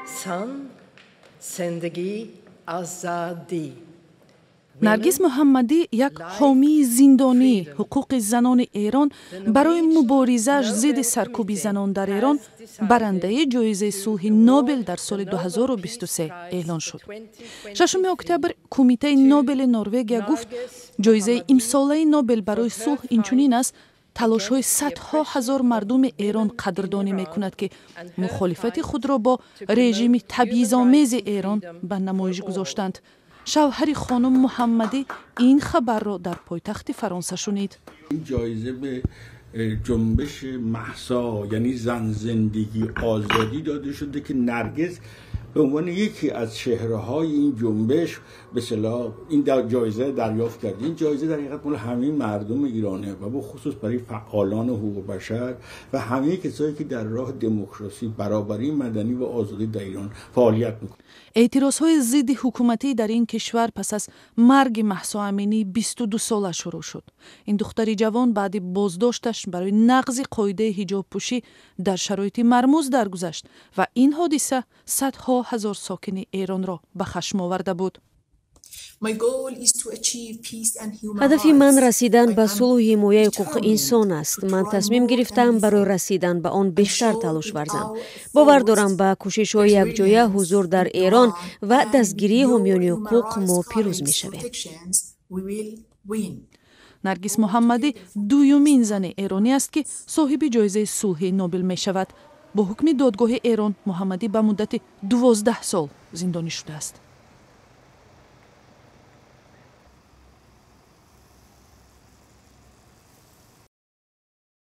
Zan, zendegi, azadi. Наргиз Муҳаммадӣ, як ҳомии зиндонии ҳуқуқи занони Эрон, барои муборизааш зидди саркӯби занон дар Эрон барандаи ҷоизаи сулҳи Нобел дар соли 2023 эълон шуд. 6 октябр Кумитаи Нобели Норвегия гуфт, ҷоизаи имсолаи Нобел барои сулҳ инчунин аз талошҳои садҳо ҳазор мардуми Эрон қадрдонӣ мекунад, ки мухолифати худро бо режими табъизомези Эрон ба намоиш гузоштанд. Шавҳари хонум Муҳаммадӣ ин хабарро дар пойтахти Фаронса шунид. این جایزه به جنبش مهسا، یعنی زن، زندگی، آزادی داده شده که نرگس به عنوان یکی از چهره های این جنبش به اصطلاح این در جایزه دریافت کرد. این جایزه در حقیقت مال همه مردم ایرانه و به خصوص برای فعالان حقوق بشر و همه کسایی که در راه دموکراسی، برابری مدنی و آزادی در ایران فعالیت میکنند. Эътирозҳои зидди ҳукуматӣ дар ин кишвар пас аз марги Маҳсо Аминии 22-сола шурӯъ шуд. Ин духтари ҷавон баъди боздошташ барои нақзи қоидаи ҳиҷобпӯшӣ дар шароити мармуз даргузашт ва ин ҳодиса садҳо ҳазор сокини Эронро ба хашм оварда буд. Ҳадафи ман расидан ба сулҳу ҳимояи ҳуқуқи инсон аст. Ман тасмим гирифтам барои расидан ба он бештар талош варзам. Бовар дорам, ба кӯшишҳои якҷоя, ҳузур дар Эрон ва дастгирии ҳомиёни ҳуқуқ мо пирӯз мешавем. Наргиз Муҳаммадӣ дуюмин зани эронӣ аст, ки соҳиби ҷоизаи сулҳи Нобел мешавад. Бо ҳукми додгоҳи Эрон Муҳаммадӣ ба муддати 12 сол зиндонӣ шудааст.